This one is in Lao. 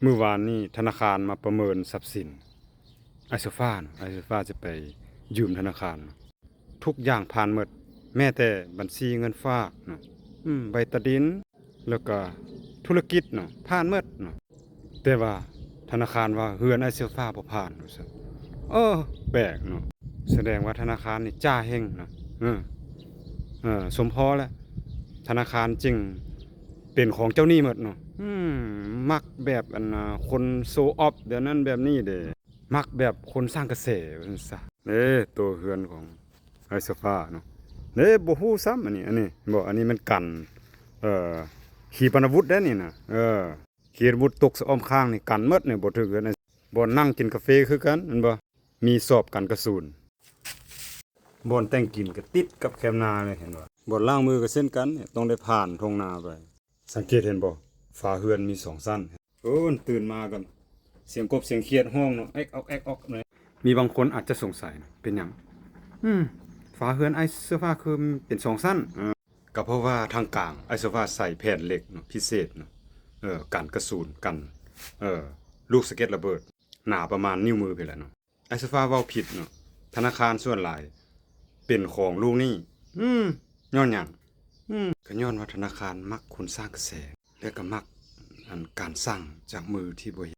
ມື້ວານນີ້ທະນາຄານມາປະເມີນຊັບສິນອ້າຍໂຊຟາເນາະ, ອ້າຍໂຊຟາຈະໄປຢືມທະນາຄານເນາະ, ທຸກຢ່າງຜ່ານໝົດ ແມ້ແຕ່ບັນຊີເງິນຝາກເນາະ, ອືມ ໃບຕາດິນ ແລ້ວກະທຸລະກິດເນາະ ຜ່ານໝົດເນາະ. ແຕ່ວ່າທະນາຄານວ່າເຮືອນອ້າຍໂຊຟາບໍ່ຜ່ານວ່າຊັ້ນ. ເອີ ແປກເນາະ, ສະແດງວ່າທະນາຄານນີ້ຈ້າແຮງເນາະ. ເອີ ເອີ ສົມພໍແຫຼະ ທະນາຄານຈຶ່ງເປັນຂອງເຈົ້າໜີ້ໝົດເນາະ. ອືມ ມັກແບບອັນ ອາ ຄົນໂຊອອບແບບນັ້ນແບບນີ້ເດ້, ມັກແບບຄົນສ້າງກະແສວ່າຊັ້ນຊະ. ເດ້ ໂຕເຮືອນຂອງອ້າຍໂຊຟາເນາະ, ເດ້ ບໍ່ຮູ້ຊ້ຳ. ອັນນີ້ ອັນນີ້ບໍ່ ອັນນີ້ມັນກັນ ເອີ ຂີປະນາວຸດເດ້ນີ້ນະ. ເອີ ຂີປະນາວຸດຕົກສະອ້ອມຂ້າງນີ້ກັນໝົດນີ້, ບໍ່ຖືກເຮືອນ. ບ່ອນນັ່ງກິນກາເຟຄືກັນແມ່ນບໍ່, ມີສອບກັນກະສຸນ. ບ່ອນແຕ່ງກິນກະຕິດກັບແຄມນາເລີຍ ເຫັນບໍ່? ບ່ອນລ້າງມືກະເຊັ່ນກັນ, ຕ້ອງໄດ້ຜ່ານທົ່ງນາໄປ. ສັງເກດເຫັນບໍ່? ຝາເຮືອນມີສອງຊັ້ນ. ໂອ້ ຕື່ນມາກັນ ສຽງກົບສຽງຂຽດຮ້ອງເນາະ ແອກອອກແອກອອກເນາະ. ມີບາງຄົນອາດຈະສົງໄສ ເປັນຫຍັງ ອືມ ຝາເຮືອນອ້າຍໂຊຟາຄືເປັນສອງຊັ້ນ? ເອີ ກະເພາະວ່າທາງກາງອ້າຍໂຊຟາໃສ່ແຜ່ນເຫຼັກເນາະ ພິເສດເນາະ, ເອີ ກັນກະສຸນ ກັນ ເອີ ລູກສະເກັດລະເບີດ ໜາປະມານນິ້ວມືພີ້ແຫຼະເນາະ. ອ້າຍໂຊຟາເວົ້າຜິດເນາະ, ທະນາຄານສ່ວນຫຼາຍເປັນຂອງລູກໜີ້. ອືມ ຍ້ອນຫຍັງ? ອືມ ກະຍ້ອນວ່າທະນາຄານມັກຄົນສ້າງກະແສ ແລະກະມັກອັນການສັ່ງຈາກມືທີ່ບໍ່ເຫັນ.